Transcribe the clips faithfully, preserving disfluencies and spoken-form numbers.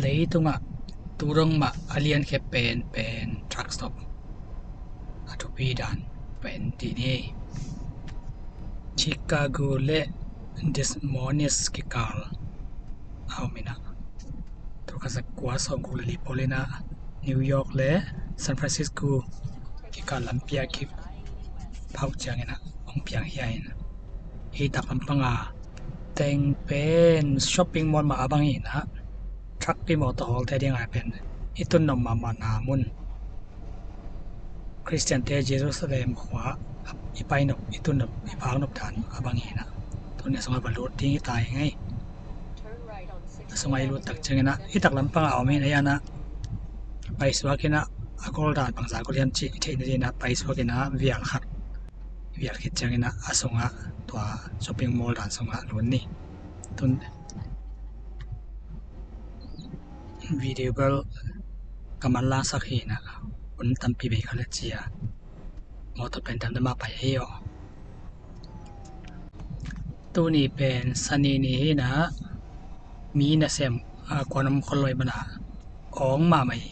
Leitungah tu dong mah a liankhia penpen truck stop a thupi dan pen dih ni. Chicago le Des Moines kikal a om in ah, tul khat za kua sawmguk le li pawl in ah New York le San Francisco kikal lampi ah kiphauh ciangin ah hong piang hi a, in ah hih tak lampang a teng pen shopping mall mah a bang hi in ah, truck pi mawtaw hawlte ding a pen i tun nop mahmahna mun, Khristiante Jerusalem khua i pai nop, i tun nop, i phak nop dan a bang hi in ah, tuni a sungah va lut ding hi ta hi ing ei. A sungah i lut tak ciangin ah hih tak lampang a om hi in ah, a paisuak in ah a gol dan bangzah gol hiam cih i theih nadingin ah paisuak in ah vial khat, vial khit ciangin ah a sungah, tua shopping mall dan sungah lut ni. Tun video bel ka manlangsak hi in ah, hun tampi bei kha le ci a, mawtaw pen damdam a pai hi aw. Tuni pen Sani ni hi in ah, mi nasem a kuan om khol lo ahih manin a awng mahmah hi.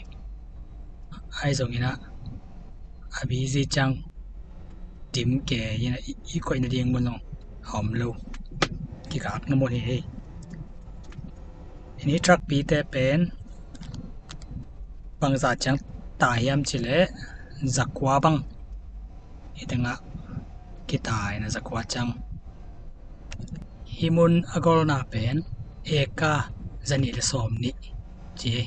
Ahi zongin ah a busy ciang dim kei in ah, i, i koih nading mun zong a om lo, kikakna mun hi hi. Hih truck pite pen bangzah ciang tai hiam cih leh za kua bang, hih tengah kitai in ah za kua ciang. Hih mun a golna pen eka za nih le sawm nih ci hi.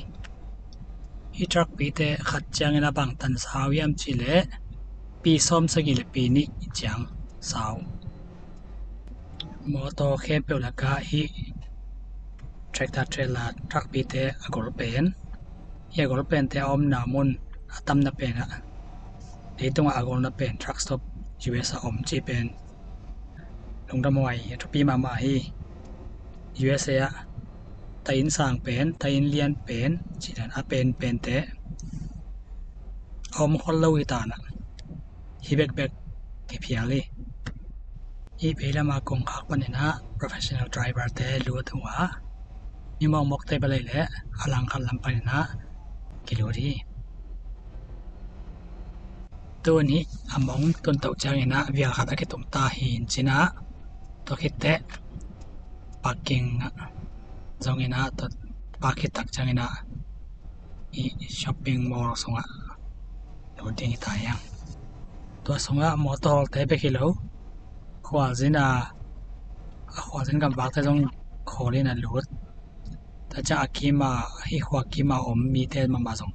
Hih truck pite khat ciangin a bang tan sau hiam cih leh pi sawm sagih le pi nih ciang sau. Mawtaw khempeuh lakah hih tractor trailer truck pite a gol pen, hih a gol pente a omna mun a tamna pen ah, leitungah a golna pen truck stop U S a om cih pen lungdam huai, a thupi mahmah hi. U S A ah tainn sang pen, tainn lian pen, cih dan a penpente a om khol lo hi ta in ah, hih bekbek kiphial hi. Hih vei lam a kongkhak panin ah professional driver te lut uh a, mi mawkmawk te bel hi leh a langkhat lam panin ah kilut hi. Tun hih a mong tun toh ciangin ah vial khat a kitum ta hi in cih ah, tua khit teh parking ah zongin ah, tua park khit tak ciangin ah hih shopping mall sungah lut ding hi ta hi ing. Tua sungah mawtaw hawlte bek hi lo, khualzin a, a khualzin gamvakte zong khawl in ah lut. Tua ciang a kima, hih khua kima om mite mahmah zong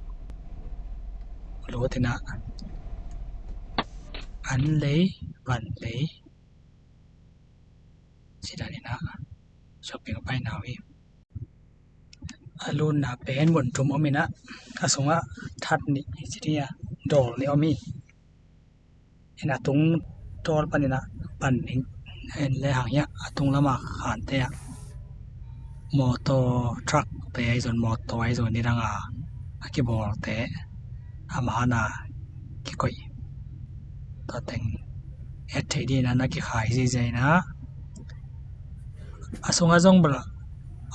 lut in ah, an lei, van lei cih dan in ah shopping a paina uh hi. A lutna pen mun thum om in ah, a sungah that nih ci ding a, dawl nih om hi. In a tung dawl panin ah pan ning en le hang hiah, a tung lam a khante ah mawtaw, truck te ahi zong, mawtaw ahi zong, nidang a a kibawlte a man a kikoih, tua teng et theih dingin ah na kikhai ziahziah in ah, a sungah zong bel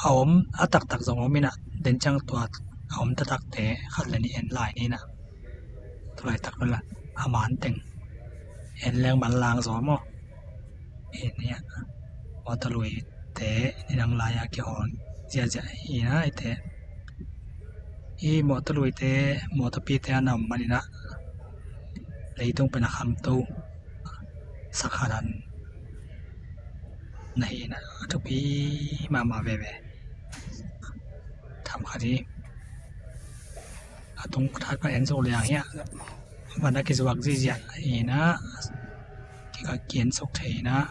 a om, a taktak zong om in ah, den ciang tua a om taktakte khat le nih en lai ni in ah. Tulaitak bel a man teng en leng manlang zaw maw. Hih ni ah, mawtaw luite nidang lai a kihawl ziahziah hi in ah, eite hih mawtaw luite, mawtawpite a na om manin ah, leitung pen a khamto sakhan na hi in ah, a thupi mahmah veve. Tham khat hi. A tung khat pan en zo liang hiah, van a kizuak ziahziah hi in ah, kikha kian suk thei in ah.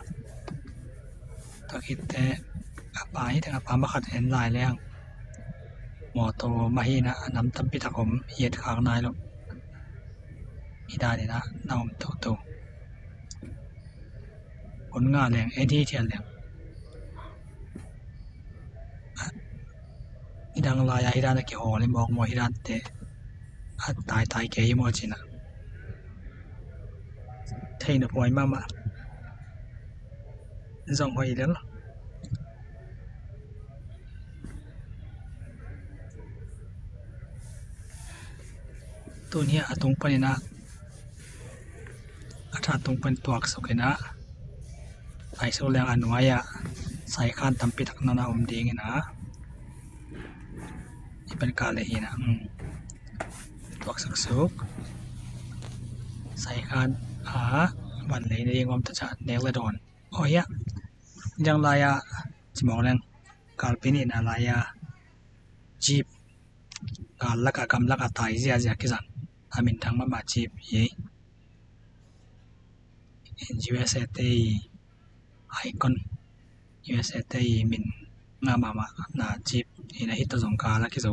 Tua khitteh a pa hi teng, a pa mah khat en lai leng, mawtaw mah hi in ah, a nam tampi tak om, i et khak nai lo. Hih dan in ah na om toto. Hun ngah leng, en hithiat leng, nidang lai a hih dan a kihawl hi mawk maw, hih dante a taitai kei hi maw ci in ah, thei nop huai mahmah. Zong hoih lel. Tun hi a tung panin ah, a tha tung pan tuaksuk in ah, ai suk leng a nuai ah saikhan tampi tak nana om ding in ah, i pan kah leh hi in ah, um, tuaksuk suk saikhan a van lei na ding om ta cha nek le dawn. Aw hi a, niang lai ah cimawng leng kalpi nihna lai ah jeep gal lak ah gam lak ah tai ziahziah kizang a minthang mahmah jeep hi. U S A te i icon, U S A te i min ngah mahmah na jeep hi in ah, hih tawh zong gal a kizo.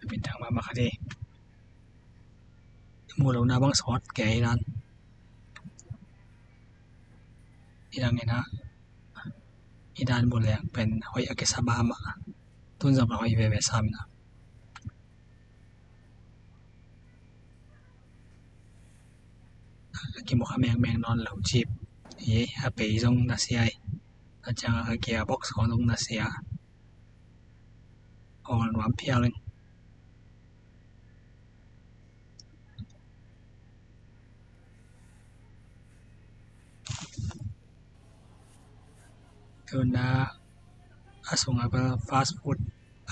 A minthang mahmah khat hi. Mu lohna bang sawt kei dan. Hi dang in ah, hi dan mu leng pen hoih a kisa mahmah. Tun zong ka hoih veve sam in ah, a kimu kha mengmeng nawn lo jeep hi. A pei zong nasia hi. A ciang a gearbox khawng zong nasia. Awl nuam phial in. Tun ah a sung ah bel fast food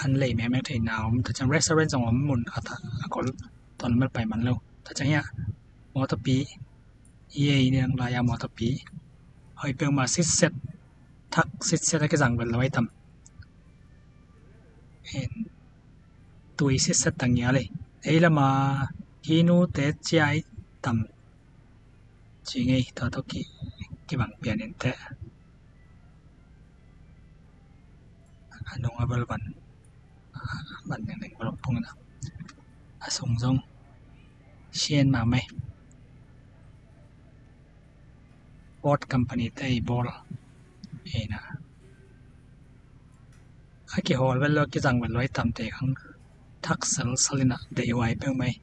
an lei mengmeng theihna om, tua ciang restaurant zong om mun khat ah a kol ton mel pai man lo. Tua ciang hi a mawtawpi, i ei niang lai a mawtawpi hoih peuhmah sitset, thak sitset a kizang vel lo ai tam. Tui sitset ta ngial hi. Ei lam a hi nute ciah ai tam ci ngei, tua tawh ki, kibang pian in teh. A nung a bel van, van nengneng bel om pong in ah, a sung zong sian mahmah hi. Ford company te i bawl hi in ah, a kihawl vel lo, a kizang vel lo ai tamte khang thak selsel in ah deih huai peuhmah hi.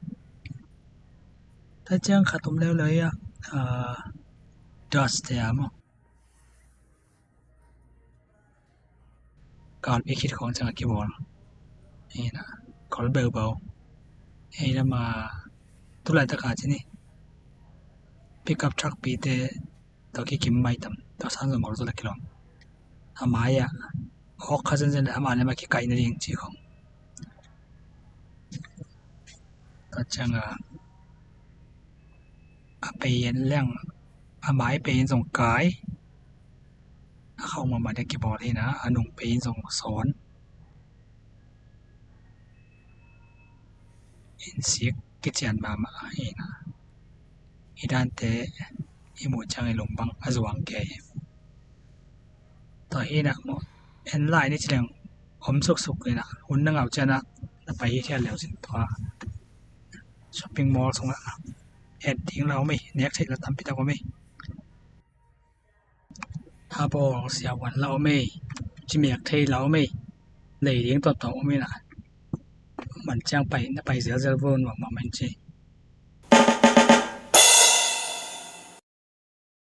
Tua ciang khat om leuleu hi a, ah, Dodge te a maw, kalpi khit khawng ciang a kibawl hi in ah, kol beubau. Ei lam a tulaitak a ci ni, pickup truck pite tawh kikim mai tam, tua sang zong gol zaw la kilawm. A mai ah hawk kha zenzen leh amah leh amah kikaih nading ci khawng. Tua ciang a, a pei in leng, a mai pei in zong kai, a khauh mahmah ding kibawl hi in ah, a nung pei in zong sawn. Insik kician mahmah hi in ah, hi dante i muh ciang i lung bang a zuang kei hi. Tua hi in ah maw, en lai ni ci leng om suksuk in ah, hun na ngah uh ciang ah na pai hi khial leu cin tua shopping mall sungah et ding la om hi, nek theih la tampi tak om hi. Habawl siavuan la om hi, cimek thei la om hi, lei ding tawmtawm om hi in ah, man ciang pai, na pai zelzel vun mah mah man ci.